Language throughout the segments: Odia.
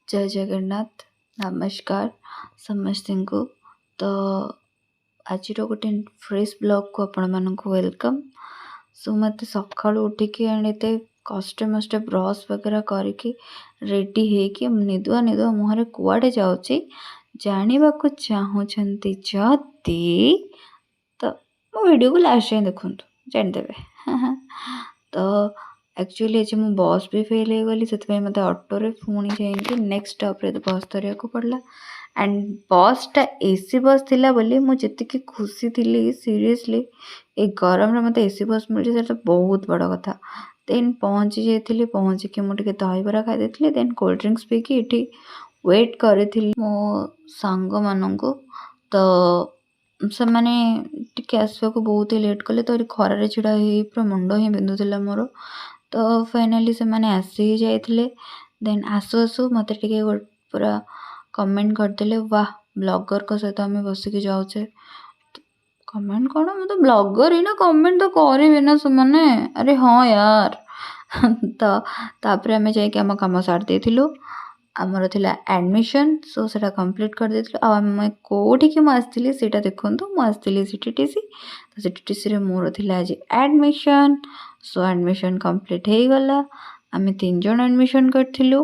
ଜୟ ଜଗନ୍ନାଥ, ନମସ୍କାର ସମସ୍ତଙ୍କୁ। ତ ଆଜିର ଗୋଟେ ଫ୍ରେଶ୍ ବ୍ଲଗ୍କୁ ଆପଣମାନଙ୍କୁ welcome. Show ମୋତେ ସକାଳୁ ଉଠିକି ଆଣ୍ଡ ଏତେ କଷ୍ଟେ ମଷ୍ଟେ ବ୍ରସ୍ ବଗେରା କରିକି ରେଡ଼ି ହେଇକି ନିଦୁଆ ନିଦୁଆ ମୁହଁରେ କୁଆଡ଼େ ଯାଉଛି ଜାଣିବାକୁ ଚାହୁଁଛନ୍ତି ଯଦି, ତ ମୋ ଭିଡ଼ିଓକୁ ଲାଷ୍ଟ ଯାଏଁ ଦେଖନ୍ତୁ, ଜାଣିଦେବେ। ତ ଆକ୍ଚୁଆଲି ଆଜି ମୁଁ ବସ୍ ବି ଫେଲ୍ ହେଇଗଲି, ସେଥିପାଇଁ ମୋତେ ଅଟୋରେ ପୁଣି ଯାଇକି ନେକ୍ସଟ ଷ୍ଟପ୍ରେ ବସ୍ ଧରିବାକୁ ପଡ଼ିଲା। ଆଣ୍ଡ ବସ୍ଟା ଏସି ବସ୍ ଥିଲା ବୋଲି ମୁଁ ଯେତିକି ଖୁସି ଥିଲି, ସିରିୟସଲି, ଏ ଗରମରେ ମୋତେ ଏସି ବସ୍ ମିଳିଛି, ସେଇଟା ବହୁତ ବଡ଼ କଥା। ଦେନ୍ ପହଞ୍ଚି ଯାଇଥିଲି। ପହଞ୍ଚିକି ମୁଁ ଟିକେ ଦହିବରା ଖାଇ ଦେଇଥିଲି, ଦେନ୍ କୋଲ୍ଡ ଡ୍ରିଙ୍କସ୍ ପିଇକି ଏଠି ୱେଟ୍ କରିଥିଲି ମୋ ସାଙ୍ଗମାନଙ୍କୁ। ତ ସେମାନେ ଟିକେ ଆସିବାକୁ ବହୁତ ହି ଲେଟ୍ କଲେ। ତ ଏଠି ଖରାରେ ଛିଡ଼ା ହେଇ ପୁରା ମୁଣ୍ଡ ହିଁ ବିନ୍ଧୁଥିଲା ମୋର। ତ ଫାଇନାଲି ସେମାନେ ଆସି ହିଁ ଯାଇଥିଲେ। ଦେନ୍ ଆସୁ ଆସୁ ମୋତେ ଟିକେ ପୁରା କମେଣ୍ଟ କରିଦେଲେ, "ୱାହ, ବ୍ଲଗରଙ୍କ ସହିତ ଆମେ ବସିକି ଯାଉଛେ।" କମେଣ୍ଟ କ'ଣ, ମୁଁ ତ ବ୍ଲଗର ହିଁ ନା, କମେଣ୍ଟ ତ କରିବେ ନା ସେମାନେ। ଆରେ ହଁ ୟାର। ତ ତାପରେ ଆମେ ଯାଇକି ଆମ କାମ ସାରି ଦେଇଥିଲୁ। ଆମର ଥିଲା ଆଡ଼ମିସନ୍, ସୋ ସେଇଟା କମ୍ପ୍ଲିଟ୍ କରିଦେଇଥିଲୁ। ଆଉ ଆମେ କେଉଁଠିକି ମୁଁ ଆସିଥିଲି, ସେଇଟା ଦେଖନ୍ତୁ। ମୁଁ ଆସିଥିଲି ସିଟିଟିସି। ତ ସିଟିଟିସିରେ ମୋର ଥିଲା ଆଜି ଆଡ଼ମିସନ୍। ସୋ ଆଡ଼ମିସନ୍ କମ୍ପ୍ଲିଟ୍ ହେଇଗଲା। ଆମେ ତିନି ଜଣ ଆଡ଼ମିସନ୍ କରିଥିଲୁ।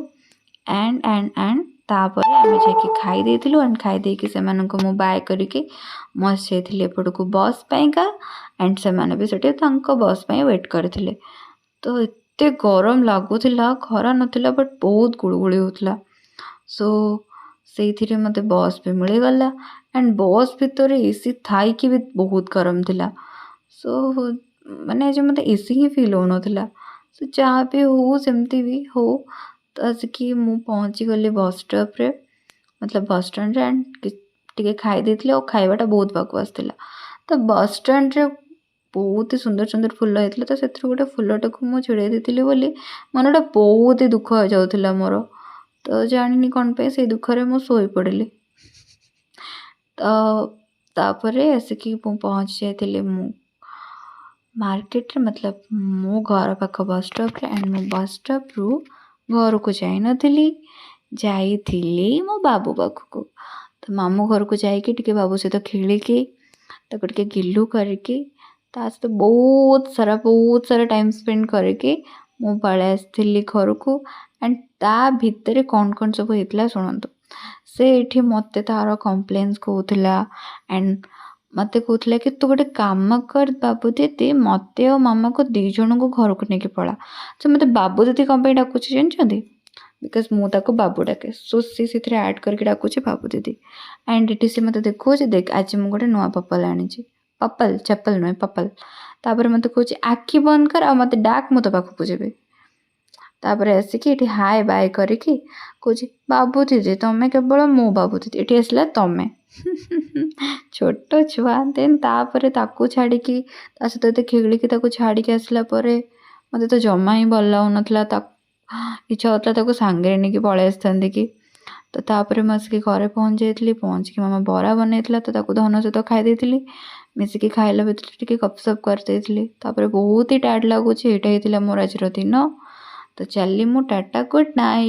ଆଣ୍ଡ ଆଣ୍ଡ ଆଣ୍ଡ ତାପରେ ଆମେ ଯାଇକି ଖାଇ ଦେଇଥିଲୁ। ଆଣ୍ଡ ଖାଇ ଦେଇକି ସେମାନଙ୍କୁ ମୁଁ ବାଏ କରିକି ମୁଁ ଆସିଯାଇଥିଲି ଏପଟକୁ ବସ୍ ପାଇଁକା। ଆଣ୍ଡ ସେମାନେ ବି ସେଠି ତାଙ୍କ ବସ୍ ପାଇଁ ୱେଟ୍ କରିଥିଲେ। ତ ଏତେ ଗରମ ଲାଗୁଥିଲା, ଖରା ନଥିଲା ବଟ୍ ବହୁତ ଗୁଳୁଗୁଳି ହେଉଥିଲା। ସୋ ସେଇଥିରେ ମୋତେ ବସ୍ ବି ମିଳିଗଲା। ଆଣ୍ଡ ବସ୍ ଭିତରେ ଏସି ଥାଇକି ବି ବହୁତ ଗରମ ଥିଲା। ସୋ ମାନେ ଆଜି ମୋତେ ଏସି ହିଁ ଫିଲ୍ ହେଉନଥିଲା। ସୋ ଯାହା ବି ହଉ, ସେମିତି ବି ହଉ, ତ ଆସିକି ମୁଁ ପହଞ୍ଚିଗଲି ବସ୍ ଷ୍ଟପ୍ରେ, ମତଲବ ବସ୍ ଷ୍ଟାଣ୍ଡରେ। ଆଣ୍ଡ ଟିକେ ଖାଇ ଦେଇଥିଲି ଆଉ ଖାଇବାଟା ବହୁତ ବକବାସ ଥିଲା। ତ ବସ୍ ଷ୍ଟାଣ୍ଡରେ ବହୁତ ହି ସୁନ୍ଦର ସୁନ୍ଦର ଫୁଲ ହେଇଥିଲା। ତ ସେଥିରୁ ଗୋଟେ ଫୁଲଟାକୁ ମୁଁ ଛିଡ଼େଇ ଦେଇଥିଲି ବୋଲି ମନଟା ବହୁତ ହି ଦୁଃଖ ହେଇଯାଉଥିଲା ମୋର। ତ ଜାଣିନି କ'ଣ ପାଇଁ ସେଇ ଦୁଃଖରେ ମୁଁ ଶୋଇପଡ଼ିଲି। ତ ତାପରେ ଆସିକି ମୁଁ ପହଞ୍ଚି ଯାଇଥିଲି ମୁଁ ମାର୍କେଟରେ, ମତଲବ ମୋ ଘର ପାଖ ବସ୍ ଷ୍ଟପ୍ରେ। ଆଣ୍ଡ ମୁଁ ବସ୍ ଷ୍ଟପ୍ରୁ ଘରକୁ ଯାଇନଥିଲି, ଯାଇଥିଲି ମୋ ବାବୁ ପାଖକୁ। ତ ମାମୁଁ ଘରକୁ ଯାଇକି ଟିକେ ବାବୁ ସହିତ ଖେଳିକି, ତାକୁ ଟିକେ ଗେହ୍ଲୁ କରିକି, ତା ସହିତ ବହୁତ ସାରା ବହୁତ ସାରା ଟାଇମ୍ ସ୍ପେଣ୍ଡ କରିକି ମୁଁ ପଳେଇ ଆସିଥିଲି ଘରକୁ। ଆଣ୍ଡ ତା ଭିତରେ କ'ଣ କ'ଣ ସବୁ ହେଇଥିଲା ଶୁଣନ୍ତୁ। ସେ ଏଇଠି ମୋତେ ତାର କମ୍ପ୍ଲେନ୍ସ କହୁଥିଲା ଆଣ୍ଡ ମୋତେ କହୁଥିଲା କି ତୁ ଗୋଟେ କାମ କର ବାବୁ ଦିଦି, ମୋତେ ଆଉ ମାମାକୁ ଦୁଇ ଜଣଙ୍କୁ ଘରକୁ ନେଇକି ପଳା। ସେ ମୋତେ ବାବୁ ଦିଦି କ'ଣ ପାଇଁ ଡାକୁଛି ଜାଣିଛନ୍ତି? Because ମୁଁ ତାକୁ ବାବୁ ଡାକେ। ସୋ ସେ ସେଥିରେ ଆଡ଼୍ କରିକି ଡାକୁଛି ବାବୁ ଦିଦି। ଆଣ୍ଡ ଏଠି ସେ ମୋତେ ଦେଖାଉଛି, ଦେଖ, ଆଜି ମୁଁ ଗୋଟେ ନୂଆ ପପଲ ଆଣିଛି। ପପଲ, ଚପଲ ନୁହେଁ, ପପଲ। ତାପରେ ମୋତେ କହୁଛି, ଆଖି ବନ୍ଦ କର ଆଉ ମୋତେ ଡାକ, ମୁଁ ତୋ ପାଖକୁ ଯିବି। ତାପରେ ଆସିକି ଏଠି ହାଏ ବାଏ କରିକି କହୁଛି, ବାବୁ ଦିଦି, ତମେ କେବଳ ମୋ ବାବୁ ଦିଦି। ଏଠି ଆସିଲା ତମେ, ଛୋଟ ଛୁଆ। ଦେନ୍ ତାପରେ ତାକୁ ଛାଡ଼ିକି, ତା ସହିତ ଏତେ ଖେଳିକି ତାକୁ ଛାଡ଼ିକି ଆସିଲା ପରେ ମୋତେ ତ ଜମା ହିଁ ଭଲ ଲାଗୁନଥିଲା। ତାକୁ ଇଚ୍ଛା ହେଉଥିଲା ତାକୁ ସାଙ୍ଗରେ ନେଇକି ପଳେଇ ଆସିଥାନ୍ତି କି। ତ ତାପରେ ମୁଁ ଆସିକି ଘରେ ପହଞ୍ଚି ଯାଇଥିଲି। ପହଞ୍ଚିକି ମାମା ବରା ବନେଇଥିଲା, ତ ତାକୁ ଧନ ସହିତ ଖାଇ ଦେଇଥିଲି। ମିଶିକି ଖାଇଲା ଭିତରେ ଟିକେ ଗପସପ କରିଦେଇଥିଲି। ତାପରେ ବହୁତ ହି ଟାୟାର୍ଡ଼ ଲାଗୁଛି। ଏଇଟା ହେଇଥିଲା ମୋର ଆଜିର ଦିନ। ତ ଚାଲିଲି ମୁଁ, ଟାଟା, ଗୁଡ଼୍ ନାଇଟ୍।